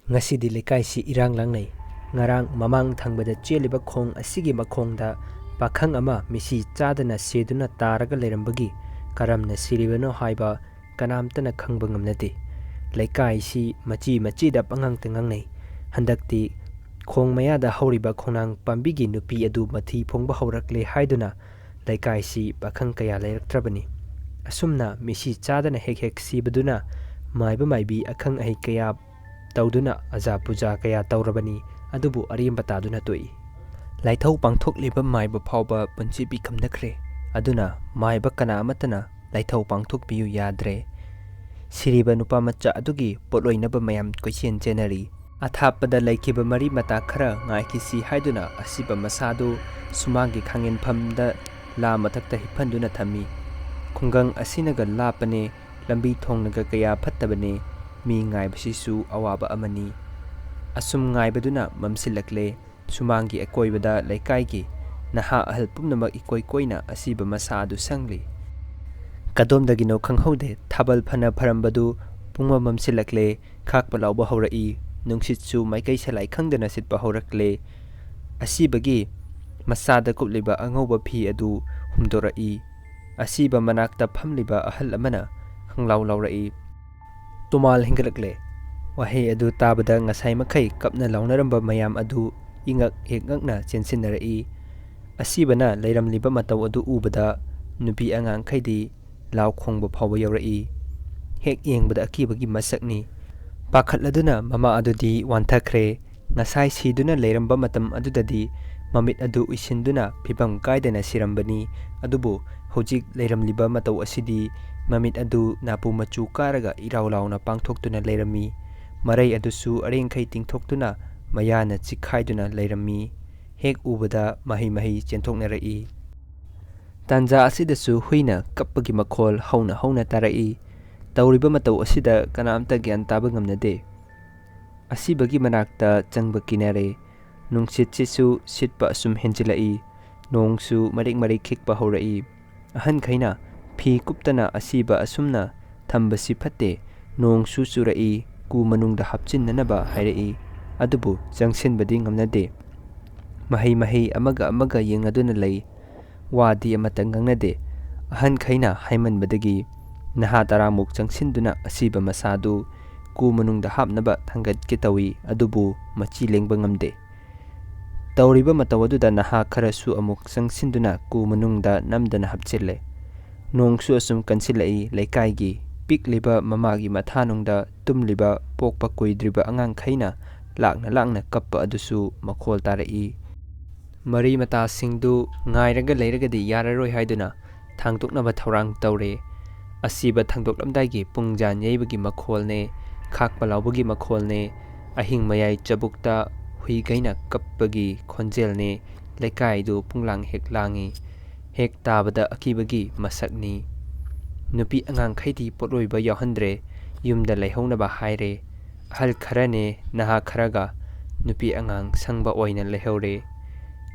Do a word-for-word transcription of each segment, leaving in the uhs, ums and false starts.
ꯉꯁꯤꯗꯤ ꯂꯩꯀꯥꯏꯁꯤ ꯏꯔꯥꯡ ꯂꯥꯡꯅꯩ꯫ ꯉꯔꯥꯡ ꯃꯃꯥꯡ ꯊꯪꯕꯗ ꯆꯦꯜꯂꯤꯕ ꯈꯣꯡ ꯑꯁꯤꯒꯤ ꯃꯈꯣꯡꯗ ꯄꯥꯈꯪ ꯑꯃ ꯃꯤꯁꯤ ꯆꯥꯗꯅ ꯁꯤꯗꯨꯅ ꯇꯥꯔꯒ ꯂꯩꯔꯝꯕꯒꯤ ꯀꯔꯝꯅ ꯁꯤꯔꯤꯕꯅꯣ ꯍꯥꯏꯕ ꯀꯅꯥꯝꯇꯅ ꯈꯪꯕ ꯉꯝꯅꯗꯦ꯫ ꯂꯩꯀꯥꯏꯁꯤ ꯃꯆꯤ ꯃꯆꯤꯗ ꯄꯉꯥꯡꯇ ꯉꯥꯡꯅꯩ꯫ ꯍꯟꯗꯛꯇꯤ ꯈꯣꯡ ꯃꯌꯥꯗ ꯍꯧꯔꯤꯕ ꯈꯣꯡꯅꯥꯡ ꯄꯥꯝꯕꯤꯒꯤ ꯅꯨꯄꯤ ꯑꯗꯨ ꯃꯊꯤ ꯐꯣꯡꯕ ꯍꯧꯔꯛꯂꯦ ꯍꯥꯏꯗꯨꯅ ꯂꯩꯀꯥꯏꯁꯤ ꯄꯥꯈꯪ ꯀꯌꯥ ꯂꯩꯔꯛꯇ꯭ꯔꯕꯅꯤ꯫ ꯑꯁꯨꯝꯅ ꯃꯤꯁꯤ ꯆꯥꯗꯅ ꯍꯦꯛ ꯍꯦꯛ ꯁꯤꯕꯗꯨꯅ ꯃꯥꯏꯕ ꯃꯥꯏꯕꯤ ꯑꯈꯪ ꯑꯍꯩ ꯀꯌꯥ ꯇꯧꯗꯨꯅ ꯑꯖꯥ ꯄꯨꯖꯥ ꯀꯌꯥ ꯇꯧꯔꯕꯅꯤ, ꯑꯗꯨꯕꯨ ꯑꯔꯦꯝꯕ ꯇꯥꯗꯨꯅ ꯇꯣꯛꯏ꯫ ꯂꯥꯏꯊꯧ ꯄꯥꯡꯊꯣꯛꯂꯤꯕ ꯃꯥꯏꯕ ꯐꯥꯎꯕ ꯄꯨꯟꯁꯤ ꯄꯤꯈꯝꯅꯈ꯭ꯔꯦ꯫ ꯑꯗꯨꯅ ꯃꯥꯏꯕ ꯀꯅꯥ ꯑꯃꯠꯇꯅ ꯂꯥꯏꯊꯧ ꯄꯥꯡꯊꯣꯛꯄꯤꯌꯨ ꯌꯥꯗ꯭ꯔꯦ꯫ ꯁꯤꯔꯤꯕ ꯅꯨꯄꯥ ꯃꯆꯥ ꯑꯗꯨꯒꯤ ꯄꯣꯠꯂꯣꯏꯅꯕ ꯃꯌꯥꯝ ꯀꯣꯏꯆꯦꯟ ꯆꯦꯟꯅꯔꯤ꯫ ꯑꯊꯥꯞꯄꯗ ꯂꯩꯈꯤꯕ ꯃꯔꯤ ꯃꯇꯥ ꯈꯔ ꯉꯥꯏꯈꯤꯁꯤ ꯍꯥꯏꯗꯨꯅ ꯑꯁꯤꯕ ꯃꯁꯥꯗꯨ ꯁꯨꯃꯥꯡꯒꯤ ꯈꯥꯡꯉꯦꯟꯐꯝꯗ ꯂꯥ ꯃꯊꯛꯇ ꯍꯤꯞꯍꯟꯗꯨꯅ ꯊꯝꯃꯤ꯫ ꯈꯨꯡꯒꯪ ꯑꯁꯤꯅꯒ ꯂꯥꯞꯄꯅꯦ, ꯂꯝꯕꯤ ꯊꯣꯡꯅꯒ ꯀꯌꯥ ꯐꯠꯇꯕꯅꯦ, ꯃꯤ ꯉꯥꯏꯕꯁꯤꯁꯨ ꯑꯋꯥꯕ ꯑꯃꯅꯤ꯫ ꯑꯁꯨꯝ ꯉꯥꯏꯕꯗꯨꯅ ꯃꯝꯁꯤꯜꯂꯛꯂꯦ꯫ ꯁꯨꯃꯥꯡꯒꯤ ꯑꯀꯣꯏꯕꯗ ꯂꯩꯀꯥꯏꯒꯤ ꯅꯍꯥ ꯑꯍꯜ ꯄꯨꯝꯅꯃꯛ ꯏꯀꯣꯏ ꯀꯣꯏꯅ ꯑꯁꯤꯕ ꯃꯁꯥ ꯑꯗꯨ ꯁꯪꯂꯤ꯫ ꯀꯗꯣꯝꯗꯒꯤꯅꯣ ꯈꯪꯍꯧꯗꯦ, ꯊꯥꯕꯜ ꯐꯅ ꯐꯔꯝꯕꯗꯨ ꯄꯨꯡꯃꯝ ꯃꯝꯁꯤꯜꯂꯛꯂꯦ, ꯈꯥꯛꯄ ꯂꯥꯎꯕ ꯍꯧꯔꯛꯏ, ꯅꯨꯡꯁꯤꯠꯁꯨ ꯃꯥꯏꯀꯩ ꯁꯂꯥꯏ ꯈꯪꯗꯅ ꯁꯤꯠꯄ ꯍꯧꯔꯛꯂꯦ꯫ ꯑꯁꯤꯕꯒꯤ ꯃꯁꯥꯗ ꯀꯨꯞꯂꯤꯕ ꯑꯉꯧꯕ ꯐꯤ ꯑꯗꯨ ꯍꯨꯝꯗꯣꯔꯛꯏ꯫ ꯑꯁꯤꯕ ꯃꯅꯥꯛꯇ ꯐꯝꯂꯤꯕ ꯑꯍꯜ ꯑꯃꯅ ꯈꯪꯂꯥꯎ ꯂꯥꯎꯔꯛꯏ꯫ ꯇꯨꯃꯥꯜ ꯍꯦꯟꯒꯠꯂꯛꯂꯦ꯫ ꯋꯥꯍꯩ ꯑꯗꯨ ꯇꯥꯕꯗ ꯉꯁꯥꯏ ꯃꯈꯩ ꯀꯞꯅ ꯂꯥꯎꯅꯔꯝꯕ ꯃꯌꯥꯝ ꯑꯗꯨ ꯏꯉꯛ ꯍꯦꯛ ꯉꯛꯅ ꯆꯦꯟꯁꯤꯟꯅꯔꯛꯏ꯫ ꯑꯁꯤꯕꯅ ꯂꯩꯔꯝꯂꯤꯕ ꯃꯇꯧ ꯑꯗꯨ ꯎꯕꯗ ꯅꯨꯄꯤ ꯑꯉꯥꯡꯈꯩꯗꯤ ꯂꯥꯎ ꯈꯣꯡꯕ ꯐꯥꯎꯕ ꯌꯧꯔꯛꯏ꯫ ꯍꯦꯛ ꯌꯦꯡꯕꯗ ꯑꯀꯤꯕꯒꯤ ꯃꯁꯛꯅꯤ꯫ ꯄꯥꯈꯠꯂꯗꯨꯅ ꯃꯃꯥ ꯑꯗꯨꯗꯤ ꯋꯥꯟꯊꯈ꯭ꯔꯦ꯫ ꯉꯁꯥꯏ ꯁꯤꯗꯨꯅ ꯂꯩꯔꯝꯕ ꯃꯇꯝ ꯑꯗꯨꯗꯗꯤ ꯃꯃꯤꯠ ꯑꯗꯨ ꯎꯏꯁꯤꯟꯗꯨꯅ ꯐꯤꯕꯝ ꯀꯥꯏꯗꯅ ꯁꯤꯔꯝꯕꯅꯤ꯫ ꯑꯗꯨꯕꯨ ꯍꯧꯖꯤꯛ ꯂꯩꯔꯝꯂꯤꯕ ꯃꯇꯧ ꯑꯁꯤꯗꯤ ꯃꯃꯤꯠ ꯑꯗꯨ ꯅꯥꯄꯨ ꯃꯆꯨ ꯀꯥꯔꯒ ꯏꯔꯥꯎ ꯂꯥꯎꯅ ꯄꯥꯡꯊꯣꯛꯇꯨꯅ ꯂꯩꯔꯝꯃꯤ꯫ ꯃꯔꯩ ꯑꯗꯨꯁꯨ ꯑꯔꯦꯡꯈꯩ ꯇꯤꯡꯊꯣꯛꯇꯨꯅ ꯃꯌꯥꯅ ꯆꯤꯛꯈꯥꯏꯗꯨꯅ ꯂꯩꯔꯝꯃꯤ꯫ ꯍꯦꯛ ꯎꯕꯗ ꯃꯍꯩ ꯃꯍꯩ ꯆꯦꯟꯊꯣꯛꯅꯔꯛꯏ꯫ ꯇꯥꯟꯖꯥ ꯑꯁꯤꯗꯁꯨ ꯍꯨꯏꯅ ꯀꯞꯄꯒꯤ ꯃꯈꯣꯜ ꯍꯧꯅ ꯍꯧꯅ ꯇꯥꯔꯛꯏ꯫ ꯇꯧꯔꯤꯕ ꯃꯇꯧ ꯑꯁꯤꯗ ꯀꯅꯥꯝꯇ ꯒ꯭ꯌꯥꯟ ꯇꯥꯕ ꯉꯝꯅꯗꯦ꯫ ꯑꯁꯤꯕꯒꯤ ꯃꯅꯥꯛꯇ ꯆꯪꯕ ꯀꯤꯅꯔꯦ꯫ ꯅꯨꯡꯁꯤꯠꯁꯤꯁꯨ ꯁꯤꯠꯄ ꯑꯁꯨꯝ ꯍꯦꯟꯖꯤꯜꯂꯛꯏ꯫ ꯅꯣꯡꯁꯨ ꯃꯔꯤꯛ ꯃꯔꯤꯛ ꯈꯤꯛꯄ ꯍꯧꯔꯛꯏ꯫ ꯑꯍꯟꯈꯩꯅ ꯐꯤ ꯀꯨꯞꯇꯅ ꯑꯁꯤꯕ ꯑꯁꯨꯝꯅ ꯊꯝꯕꯁꯤ ꯐꯠꯇꯦ, ꯅꯣꯡꯁꯨ ꯆꯨꯔꯛꯏ, ꯀꯨ ꯃꯅꯨꯡꯗ ꯍꯥꯞꯆꯤꯟꯅꯅꯕ ꯍꯥꯏꯔꯛꯏ꯫ ꯑꯗꯨꯕꯨ ꯆꯪꯁꯤꯟꯕꯗꯤ ꯉꯝꯅꯗꯦ꯫ ꯃꯍꯩ ꯃꯍꯩ ꯑꯃꯒ ꯑꯃꯒ ꯌꯦꯡꯅꯗꯨꯅ ꯂꯩ꯫ ꯋꯥꯗꯤ ꯑꯃꯠꯇ ꯉꯥꯡꯅꯗꯦ꯫ ꯑꯍꯟꯈꯩꯅ ꯍꯥꯏꯃꯟꯕꯗꯒꯤ ꯅꯍꯥ ꯇꯔꯥꯃꯨꯛ ꯆꯪꯁꯤꯟꯗꯨꯅ ꯑꯁꯤꯕ ꯃꯁꯥꯗꯨ ꯀꯨ ꯃꯅꯨꯡꯗ ꯍꯥꯞꯅꯕ ꯊꯥꯡꯒꯠꯀꯦ ꯇꯧꯏ, ꯑꯗꯨꯕꯨ ꯃꯆꯤ ꯂꯦꯡꯕ ꯉꯝꯗꯦ꯫ ꯇꯧꯔꯤꯕ ꯃꯇꯧ ꯑꯗꯨꯗ ꯅꯍꯥ ꯈꯔꯁꯨ ꯑꯃꯨꯛ ꯆꯪꯁꯤꯟꯗꯨꯅ ꯀꯨ ꯃꯅꯨꯡꯗ ꯅꯝꯗꯅ ꯍꯥꯞꯆꯤꯜꯂꯦ꯫ ꯅꯣꯡꯁꯨ ꯑꯁꯨꯝ ꯀꯟꯁꯤꯜꯂꯛꯏ꯫ ꯂꯩꯀꯥꯏꯒꯤ ꯄꯤꯛꯂꯤꯕ ꯃꯃꯥꯒꯤ ꯃꯊꯥꯅꯨꯡꯗ ꯇꯨꯝꯂꯤꯕ ꯄꯣꯛꯄ ꯀꯨꯏꯗ꯭ꯔꯤꯕ ꯑꯉꯥꯡꯈꯩꯅ ꯂꯥꯛꯅ ꯂꯥꯛꯅ ꯀꯞꯄ ꯑꯗꯨꯁꯨ ꯃꯈꯣꯜ ꯇꯥꯔꯛꯏ꯫ ꯃꯔꯤ ꯃꯇꯥꯁꯤꯡꯗꯨ ꯉꯥꯏꯔꯒ ꯂꯩꯔꯒꯗꯤ ꯌꯥꯔꯔꯣꯏ ꯍꯥꯏꯗꯨꯅ ꯊꯥꯡꯗꯣꯛꯅꯕ ꯊꯧꯔꯥꯡ ꯇꯧꯔꯦ꯫ ꯑꯁꯤꯕ ꯊꯥꯡꯗꯣꯛꯂꯝꯗꯥꯏꯒꯤ ꯄꯨꯡꯖꯥꯟ ꯌꯩꯕꯒꯤ ꯃꯈꯣꯜꯅꯦ, ꯈꯥꯛꯄ ꯂꯥꯎꯕꯒꯤ ꯃꯈꯣꯜꯅꯦ, ꯑꯍꯤꯡ ꯃꯌꯥꯏ ꯆꯕꯨꯛꯇ ꯍꯨꯏꯈꯩꯅ ꯀꯞꯄꯒꯤ ꯈꯣꯟꯖꯦꯜꯅꯦ꯫ ꯂꯩꯀꯥꯏꯗꯨ ꯄꯨꯡꯂꯥꯡ ꯍꯦꯛ ꯂꯥꯡꯏ꯫ ꯍꯦꯛ ꯇꯥꯕꯗ ꯑꯀꯤꯕꯒꯤ ꯃꯁꯛꯅꯤ꯫ ꯅꯨꯄꯤ ꯑꯉꯥꯡꯈꯩꯗꯤ ꯄꯣꯠꯂꯣꯏꯕ ꯌꯥꯎꯍꯟꯗ꯭ꯔꯦ꯫ ꯌꯨꯝꯗ ꯂꯩꯍꯧꯅꯕ ꯍꯥꯏꯔꯦ꯫ ꯑꯍꯜ ꯈꯔꯅꯦ, ꯅꯍꯥ ꯈꯔꯒ ꯅꯨꯄꯤ ꯑꯉꯥꯡ ꯁꯪꯕ ꯑꯣꯏꯅ ꯂꯩꯍꯧꯔꯦ꯫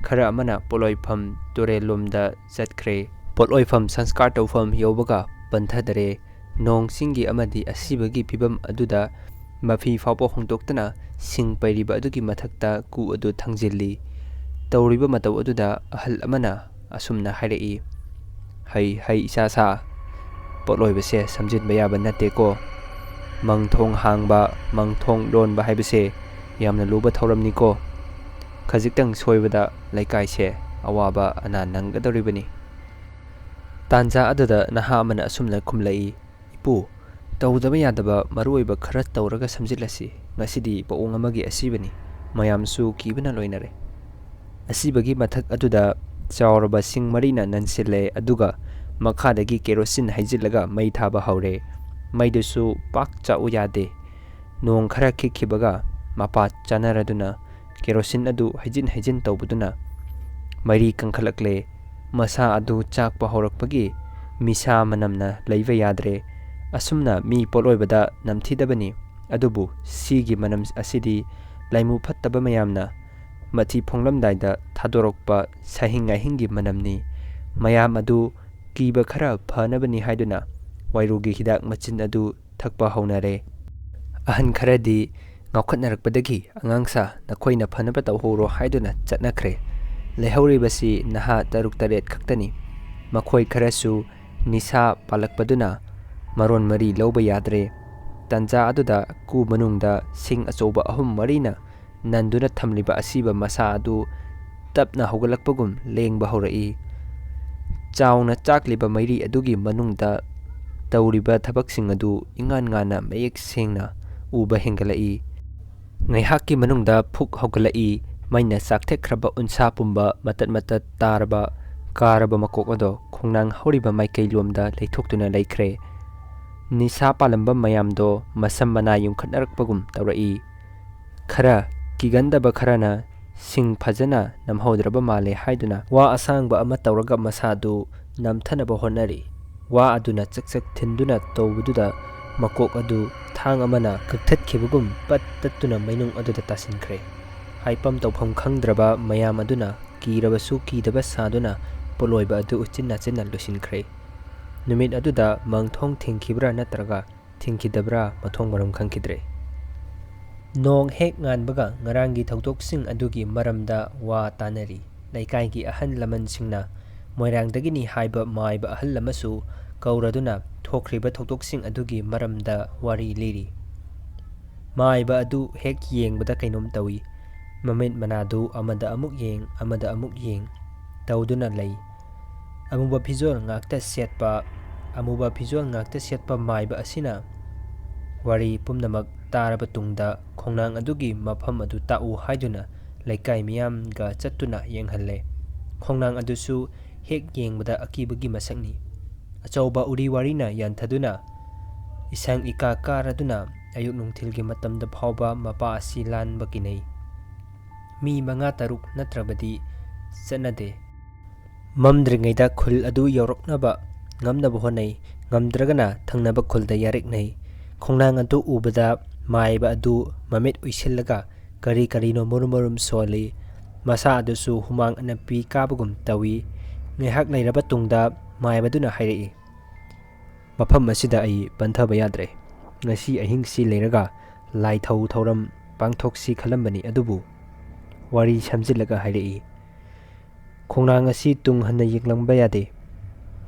ꯈꯔ ꯑꯃꯅ ꯄꯣꯠꯂꯣꯏꯐꯝ ꯇꯨꯔꯦꯜꯂꯣꯝꯗ ꯆꯠꯈ꯭ꯔꯦ꯫ ꯄꯣꯠꯂꯣꯏꯐꯝ ꯁꯪꯁꯀꯥꯔ ꯇꯧꯐꯝ ꯌꯧꯕꯒ ꯄꯟꯊꯗꯔꯦ꯫ ꯅꯣꯡ ꯆꯤꯡꯒꯤ ꯑꯃꯗꯤ ꯑꯁꯤꯕꯒꯤ ꯐꯤꯕꯝ ꯑꯗꯨꯗ ꯃꯐꯤ ꯐꯥꯎꯕ ꯍꯣꯡꯗꯣꯛꯇꯅ ꯁꯤꯡ ꯄꯩꯔꯤꯕ ꯑꯗꯨꯒꯤ ꯃꯊꯛꯇ ꯀꯨ ꯑꯗꯨ ꯊꯥꯡꯖꯤꯜꯂꯤ꯫ ꯇꯧꯔꯤꯕ ꯃꯇꯧ ꯑꯗꯨꯗ ꯑꯍꯜ ꯑꯃꯅ ꯑꯁꯨꯝꯅ ꯍꯥꯏꯔꯛꯏ, "ꯍꯩ ꯍꯩ ꯏꯆꯥ ꯁꯥ, ꯄꯣꯠꯂꯣꯏꯕꯁꯦ ꯁꯝꯖꯤꯟꯕ ꯌꯥꯕ ꯅꯠꯇꯦꯀꯣ꯫ ꯃꯪ ꯊꯣꯡ ꯍꯥꯡꯕ, ꯃꯪ ꯊꯣꯡ ꯂꯣꯟꯕ ꯍꯥꯏꯕꯁꯦ ꯌꯥꯝꯅ ꯂꯨꯕ ꯊꯧꯔꯝꯅꯤꯀꯣ꯫ ꯈꯖꯤꯛꯇꯪ ꯁꯣꯏꯕꯗ ꯂꯩꯀꯥꯏꯁꯦ ꯑꯋꯥꯕ ꯑꯅꯥ ꯅꯪꯒꯗꯧꯔꯤꯕꯅꯤ"꯫ ꯇꯥꯟꯖꯥ ꯑꯗꯨꯗ ꯅꯍꯥ ꯑꯃꯅ ꯑꯁꯨꯝꯅ ꯈꯨꯝꯂꯛꯏ, "ꯏꯄꯨ, ꯇꯧꯗꯕ ꯌꯥꯗꯕ ꯃꯔꯨꯑꯣꯏꯕ ꯈꯔ ꯇꯧꯔꯒ ꯁꯝꯖꯤꯜꯂꯁꯤ꯫ ꯉꯁꯤꯗꯤ ꯄꯣꯛꯑꯣꯡ ꯑꯃꯒꯤ ꯑꯁꯤꯕꯅꯤ꯫ ꯃꯌꯥꯝꯁꯨ ꯀꯤꯕꯅ ꯂꯣꯏꯅꯔꯦ"꯫ ꯑꯁꯤꯕꯒꯤ ꯃꯊꯛ ꯑꯗꯨꯗ ꯆꯥꯎꯔꯕ ꯁꯤꯡ ꯃꯔꯤꯅ ꯅꯟꯁꯤꯜꯂꯦ, ꯑꯗꯨꯒ ꯃꯈꯥꯗꯒꯤ ꯀꯦꯔꯣꯁꯤꯟ ꯍꯩꯖꯤꯜꯂꯒ ꯃꯩ ꯊꯥꯕ ꯍꯧꯔꯦ꯫ ꯃꯩꯗꯨꯁꯨ ꯄꯥꯛ ꯆꯥꯛꯎ ꯌꯥꯗꯦ꯫ ꯅꯣꯡ ꯈꯔ ꯈꯤꯛꯈꯤꯕꯒ ꯃꯄꯥ ꯆꯥꯅꯔꯗꯨꯅ ꯀꯦꯔꯣꯁꯤꯟ ꯑꯗꯨ ꯍꯩꯖꯤꯟ ꯍꯩꯖꯤꯟ ꯇꯧꯕꯗꯨꯅ ꯃꯩꯔꯤ ꯀꯟꯈꯠꯂꯛꯂꯦ꯫ ꯃꯁꯥ ꯑꯗꯨ ꯆꯥꯛꯄ ꯍꯧꯔꯛꯄꯒꯤ ꯃꯤꯁꯥ ꯃꯅꯝꯅ ꯂꯩꯕ ꯌꯥꯗ꯭ꯔꯦ꯫ ꯑꯁꯨꯝꯅ ꯃꯤ ꯄꯣꯠꯂꯣꯏꯕꯗ ꯅꯝꯊꯤꯗꯕꯅꯤ꯫ ꯑꯗꯨꯕꯨ ꯁꯤꯒꯤ ꯃꯅꯝ ꯑꯁꯤꯗꯤ ꯂꯥꯏꯃꯨ ꯐꯠꯇꯕ ꯃꯌꯥꯝꯅ ꯃꯊꯤ ꯐꯣꯡꯂꯝꯗꯥꯏꯗ ꯊꯥꯗꯣꯔꯛꯄ ꯁꯥꯍꯤꯡ ꯉꯥꯍꯤꯡꯒꯤ ꯃꯅꯝꯅꯤ꯫ ꯃꯌꯥꯝ ꯑꯗꯨ ꯀꯤꯕ ꯈꯔ ꯐꯅꯕꯅꯤ ꯍꯥꯏꯗꯨꯅ ꯋꯥꯏꯔꯨꯒꯤ ꯍꯤꯗꯥꯛ ꯃꯆꯤꯟ ꯑꯗꯨ ꯊꯛꯄ ꯍꯧꯅꯔꯦ꯫ ꯑꯍꯟ ꯈꯔꯗꯤ ꯉꯥꯎꯈꯠꯅꯔꯛꯄꯗꯒꯤ, "ꯑꯉꯥꯡꯁꯥ, ꯅꯈꯣꯏꯅ ꯐꯅꯕ ꯇꯧꯍꯧꯔꯣ" ꯍꯥꯏꯗꯨꯅ ꯆꯠꯅꯈ꯭ꯔꯦ꯫ ꯂꯩꯍꯧꯔꯤꯕꯁꯤ ꯅꯍꯥ ꯇꯔꯨꯛ ꯇꯔꯦꯠ ꯈꯛꯇꯅꯤ꯫ ꯃꯈꯣꯏ ꯈꯔꯁꯨ ꯅꯤꯁꯥ ꯄꯥꯜꯂꯛꯄꯗꯨꯅ ꯃꯔꯣꯟ ꯃꯔꯤ ꯂꯧꯕ ꯌꯥꯗ꯭ꯔꯦ꯫ ꯇꯟꯖꯥ ꯑꯗꯨꯗ ꯀꯨ ꯃꯅꯨꯡꯗ ꯁꯤꯡ ꯑꯆꯧꯕ ꯑꯍꯨꯝ ꯃꯔꯤꯅ ꯅꯟꯗꯨꯅ ꯊꯝꯂꯤꯕ ꯑꯁꯤꯕ ꯃꯁꯥ ꯑꯗꯨ ꯇꯞꯅ ꯍꯧꯒꯠꯂꯛꯄꯒꯨꯝ ꯂꯦꯡꯕ ꯍꯧꯔꯛꯏ꯫ ꯆꯥꯎꯅ ꯆꯥꯛꯂꯤꯕ ꯃꯩꯔꯤ ꯑꯗꯨꯒꯤ ꯃꯅꯨꯡꯗ ꯇꯧꯔꯤꯕ ꯊꯕꯛꯁꯤꯡ ꯑꯗꯨ ꯏꯉꯥꯟ ꯉꯥꯟꯅ ꯃꯌꯦꯛ ꯁꯦꯡꯅ ꯎꯕ ꯍꯦꯟꯒꯠꯂꯛꯏ꯫ ꯉꯥꯏꯍꯥꯛꯀꯤ ꯃꯅꯨꯡꯗ ꯐꯨꯛ ꯍꯧꯒꯠꯂꯛꯏ꯫ ꯃꯩꯅ ꯆꯥꯛꯊꯦꯛꯈ꯭ꯔꯕ ꯎꯟꯁꯥ ꯄꯨꯝꯕ ꯃꯇꯠ ꯃꯇꯠ ꯇꯥꯔꯕ ꯀꯥꯔꯕ ꯃꯀꯣꯛ ꯑꯗꯣ ꯈꯣꯡꯅꯥꯡ ꯍꯧꯔꯤꯕ ꯃꯥꯏꯀꯩꯂꯣꯝꯗ ꯂꯩꯊꯣꯛꯇꯨꯅ ꯂꯩꯈ꯭ꯔꯦ꯫ ꯅꯤꯁꯥ ꯄꯥꯜꯂꯝꯕ ꯃꯌꯥꯝꯗꯣ ꯃꯁꯝ ꯃꯅꯥ ꯌꯨꯡꯈꯠꯅꯔꯛꯄꯒꯨꯝ ꯇꯧꯔꯛꯏ꯫ ꯈꯔ ꯀꯤꯒꯟꯗꯕ ꯈꯔꯅ ꯁꯤꯡ ꯐꯖꯅ ꯅꯝꯍꯧꯗ꯭ꯔꯕ ꯃꯥꯜꯂꯦ ꯍꯥꯏꯗꯨꯅ ꯋꯥ ꯑꯁꯥꯡꯕ ꯑꯃ ꯇꯧꯔꯒ ꯃꯁꯥꯗꯨ ꯅꯝꯊꯅꯕ ꯍꯣꯠꯅꯔꯤ꯫ ꯋꯥ ꯑꯗꯨꯅ ꯆꯛ ꯆꯛ ꯊꯤꯟꯗꯨꯅ ꯇꯧꯕꯗꯨꯗ ꯃꯀꯣꯛ ꯑꯗꯨ ꯊꯥꯡ ꯑꯃꯅ ꯀꯛꯊꯠꯈꯤꯕꯒꯨꯝ ꯄꯠ ꯇꯠꯇꯨꯅ ꯃꯩꯅꯨꯡ ꯑꯗꯨꯗ ꯇꯥꯁꯤꯟꯈ꯭ꯔꯦ꯫ ꯍꯥꯏꯐꯝ ꯇꯧꯐꯝ ꯈꯪꯗ꯭ꯔꯕ ꯃꯌꯥꯝ ꯑꯗꯨꯅ ꯀꯤꯔꯕꯁꯨ ꯀꯤꯗꯕ ꯁꯥꯗꯨꯅ ꯄꯣꯠꯂꯣꯏꯕ ꯑꯗꯨ ꯎꯆꯤꯟ ꯅꯥꯆꯤꯟꯅ ꯂꯣꯏꯁꯤꯟꯈ꯭ꯔꯦ꯫ ꯅꯨꯃꯤꯠ ꯑꯗꯨꯗ ꯃꯪꯊꯣꯡ ꯊꯤꯡꯈꯤꯕ꯭ꯔꯥ ꯅꯠꯇ꯭ꯔꯒ ꯊꯤꯡꯈꯤꯗꯕ꯭ꯔꯥ ꯃꯊꯣꯡ ꯃꯔꯝ ꯈꯪꯈꯤꯗ꯭ꯔꯦ꯫ ꯅꯣꯡ ꯍꯦꯛ ꯉꯥꯟꯕꯒ ꯉꯔꯥꯡꯒꯤ ꯊꯧꯗꯣꯛꯁꯤꯡ ꯑꯗꯨꯒꯤ ꯃꯔꯝꯗ ꯋꯥ ꯇꯥꯅꯔꯤ꯫ ꯂꯩꯀꯥꯏꯒꯤ ꯑꯍꯜ ꯂꯃꯟꯁꯤꯡꯅ ꯃꯣꯏꯔꯥꯡꯗꯒꯤꯅꯤ ꯍꯥꯏꯕ ꯃꯥꯏꯕ ꯑꯍꯜ ꯑꯃꯁꯨ ꯀꯧꯔꯗꯨꯅ ꯊꯣꯛꯈ꯭ꯔꯤꯕ ꯊꯧꯗꯣꯛꯁꯤꯡ ꯑꯗꯨꯒꯤ ꯃꯔꯝꯗ ꯋꯥꯔꯤ ꯂꯤꯔꯤ꯫ ꯃꯥꯏꯕ ꯑꯗꯨ ꯍꯦꯛ ꯌꯦꯡꯕꯗ ꯀꯩꯅꯣꯝ ꯇꯧꯏ꯫ ꯃꯃꯤꯠ ꯃꯅꯥꯗꯨ ꯑꯃꯗ ꯑꯃꯨꯛ ꯌꯦꯡ, ꯑꯃꯗ ꯑꯃꯨꯛ ꯌꯦꯡ ꯇꯧꯗꯨꯅ ꯂꯩ꯫ ꯑꯃꯨꯕ ꯐꯤꯖꯣꯜ ꯉꯥꯛꯇ ꯁꯦꯠꯄ, ꯑꯃꯨꯕ ꯐꯤꯖꯣꯜ ꯉꯥꯛꯇ ꯁꯦꯠꯄ ꯃꯥꯏꯕ ꯑꯁꯤꯅ ꯋꯥꯔꯤ ꯄꯨꯝꯅꯃꯛ ꯇꯥꯔꯕ ꯇꯨꯡꯗ ꯈꯣꯡꯅꯥꯡ ꯑꯗꯨꯒꯤ ꯃꯐꯝ ꯑꯗꯨ ꯇꯥꯛꯎ ꯍꯥꯏꯗꯨꯅ ꯂꯩꯀꯥꯏ ꯃꯤꯌꯥꯝꯒ ꯆꯠꯇꯨꯅ ꯌꯦꯡꯍꯜꯂꯦ꯫ ꯈꯣꯡꯅꯥꯡ ꯑꯗꯨꯁꯨ ꯍꯦꯛ ꯌꯦꯡꯕꯗ ꯑꯀꯤꯕꯒꯤ ꯃꯁꯛꯅꯤ꯫ ꯑꯆꯧꯕ ꯎꯔꯤ ꯋꯥꯔꯤꯅ ꯌꯥꯟꯊꯗꯨꯅ ꯏꯁꯪ ꯏꯀꯥ ꯀꯥꯔꯗꯨꯅ ꯑꯌꯨꯛ ꯅꯨꯡꯊꯤꯜꯒꯤ ꯃꯇꯝꯗ ꯐꯥꯎꯕ ꯃꯄꯥ ꯑꯁꯤ ꯂꯥꯟꯕ ꯀꯤꯅꯩ꯫ ꯃꯤ ꯃꯉꯥ ꯇꯔꯨꯛ ꯅꯠꯇ꯭ꯔꯕꯗꯤ ꯆꯠꯅꯗꯦ꯫ ꯃꯝꯗ꯭ꯔꯤꯉꯩꯗ ꯈꯨꯜ ꯑꯗꯨ ꯌꯧꯔꯛꯅꯕ ꯉꯝꯅꯕ ꯍꯣꯠꯅꯩ, ꯉꯝꯗ꯭ꯔꯒꯅ ꯊꯪꯅꯕ ꯈꯨꯜꯗ ꯌꯥꯔꯦꯛꯅꯩ꯫ ꯈꯣꯡꯅꯥꯡ ꯑꯗꯨ ꯎꯕꯗ ꯃꯥꯏꯕ ꯑꯗꯨ ꯃꯃꯤꯠ ꯎꯏꯁꯤꯜꯂꯒ ꯀꯔꯤ ꯀꯔꯤꯅꯣ ꯃꯔꯨꯝ ꯃꯔꯨꯝ ꯁꯣꯜꯂꯤ꯫ ꯃꯁꯥ ꯑꯗꯨꯁꯨ ꯍꯨꯃꯥꯡ ꯑꯅꯞꯄꯤ ꯀꯥꯕꯒꯨꯝ ꯇꯧꯏ꯫ ꯉꯥꯏꯍꯥꯛ ꯂꯩꯔꯕ ꯇꯨꯡꯗ ꯃꯥꯏꯕꯗꯨꯅ ꯍꯥꯏꯔꯛꯏ, "ꯃꯐꯝ ꯑꯁꯤꯗ ꯑꯩ ꯄꯟꯊꯕ ꯌꯥꯗ꯭ꯔꯦ꯫ ꯉꯁꯤ ꯑꯍꯤꯡꯁꯤ ꯂꯩꯔꯒ ꯂꯥꯏꯊꯧ ꯊꯧꯔꯝ ꯄꯥꯡꯊꯣꯛꯁꯤ ꯈꯜꯂꯝꯕꯅꯤ, ꯑꯗꯨꯕꯨ ꯋꯥꯔꯤ ꯁꯝꯖꯤꯜꯂꯒ ꯍꯥꯏꯔꯛꯏ, "ꯈꯣꯡꯅꯥꯡ ꯑꯁꯤ ꯇꯨꯡ ꯍꯟꯅ ꯌꯦꯡꯂꯝꯕ ꯌꯥꯗꯦ꯫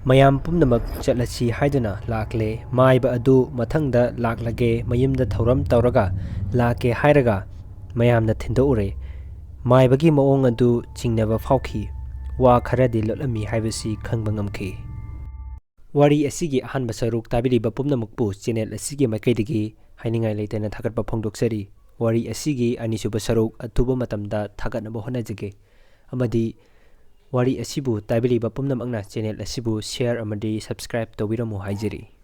ꯃꯌꯥꯝ ꯄꯨꯝꯅꯃꯛ ꯆꯠꯂꯁꯤ ꯍꯥꯏꯗꯨꯅ ꯂꯥꯛꯂꯦ꯫ ꯃꯥꯏꯕ ꯑꯗꯨ ꯃꯊꯪꯗ ꯂꯥꯛꯂꯒꯦ, ꯃꯌꯨꯝꯗ ꯊꯧꯔꯝ ꯇꯧꯔꯒ ꯂꯥꯛꯀꯦ" ꯍꯥꯏꯔꯒ ꯃꯌꯥꯝꯅ ꯊꯤꯟꯗꯣꯛꯎꯔꯦ꯫ ꯃꯥꯏꯕꯒꯤ ꯃꯑꯣꯡ ꯑꯗꯨ ꯆꯤꯡꯅꯕ ꯐꯥꯎꯈꯤ꯫ ꯋꯥ ꯈꯔꯗꯤ ꯂꯣꯠꯂꯝꯃꯤ ꯍꯥꯏꯕꯁꯤ ꯈꯪꯕ ꯉꯝꯈꯤ꯫ ꯋꯥꯔꯤ ꯑꯁꯤꯒꯤ ꯑꯍꯥꯟꯕ ꯁꯔꯨꯛ ꯇꯥꯕꯤꯔꯤꯕ ꯄꯨꯝꯅꯃꯛꯄꯨ ꯆꯦꯅꯦꯜ ꯑꯁꯤꯒꯤ ꯃꯥꯏꯀꯩꯗꯒꯤ ꯍꯥꯏꯅꯤꯡꯉꯥꯏ ꯂꯩꯇꯅ ꯊꯥꯒꯠꯄ ꯐꯣꯡꯗꯣꯛꯆꯔꯤ꯫ ꯋꯥꯔꯤ ꯑꯁꯤꯒꯤ ꯑꯅꯤꯁꯨꯕ ꯁꯔꯨꯛ ꯑꯊꯨꯕ ꯃꯇꯝꯗ ꯊꯥꯒꯠꯅꯕ ꯍꯣꯠꯅꯖꯒꯦ꯫ ꯑꯃꯗꯤ ꯋꯥꯔꯤ ꯑꯁꯤꯕꯨ ꯇꯥꯕꯤꯔꯤꯕ ꯄꯨꯝꯅꯃꯛꯅ ꯆꯦꯅꯦꯜ ꯑꯁꯤꯕꯨ share ꯑꯃꯗꯤ subscribe ꯇꯧꯕꯤꯔꯝꯃꯨ ꯍꯥꯏꯖꯔꯤ꯫